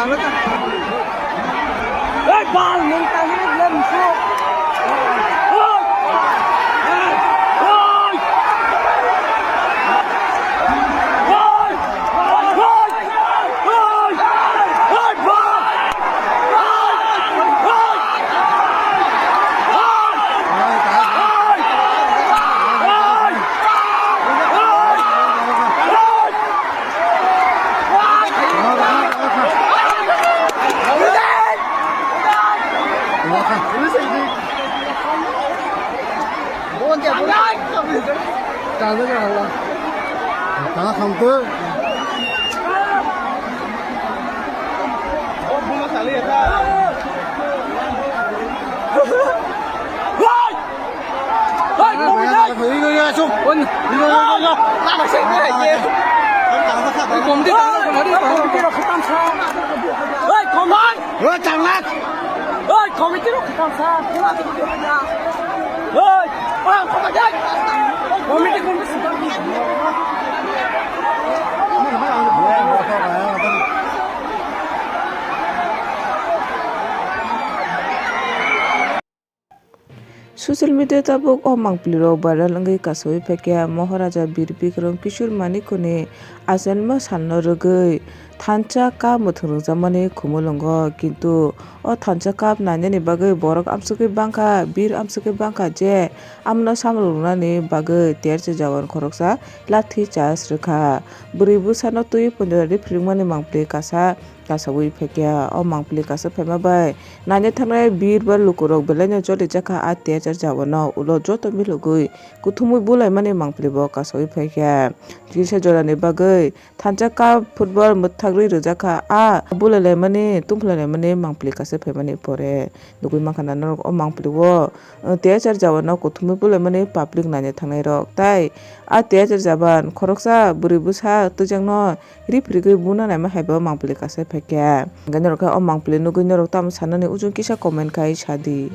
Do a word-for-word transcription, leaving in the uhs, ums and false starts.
Hey, bal, nung tangin lem su. Social media tabuk o mangpili rok viral wngwi kasawi phaikha. Maharaja Bir Bikram Kishore Manikyani achaima salno rwgwi thansa cup mwthang rwngjakmani khumulwngo, kintu o thansa cup nainani bagwi borok amsugwi bangkha, bir amsugwi bangkha je amno samung rwnani bagwi tersa jawan khoroksa lathi charge rwkha. Bwrwi bwsano twi pondorari philwngmani mangpili kasa kasawi phaikha. O mangpili kasa phaima bai naina thangnai bir ba lukurok belaino cholijakha a tersa jawano, ulo joto milogwi kuthumwi bulaimani mangpili bo kasawi phaikha. Kisa jorani bagwi thansa cup football mwthagwi rwjakha. A bulailaimani, tungphulailaimani mangpili kasa phaimani pore nugwi mankha na norok o mangpili o, uh, tersa jawano kuthumwi bulaimani public naina thangnai rok. Tai a tersa jawan khoroksa bwrwi bwsa twijakno riphirigwi buna naima hai bo mangpili kasa phaikha. Hwnkhe norok khe o mangpili nugwi norok tamo sanani, ujung kisa comment khai sadi.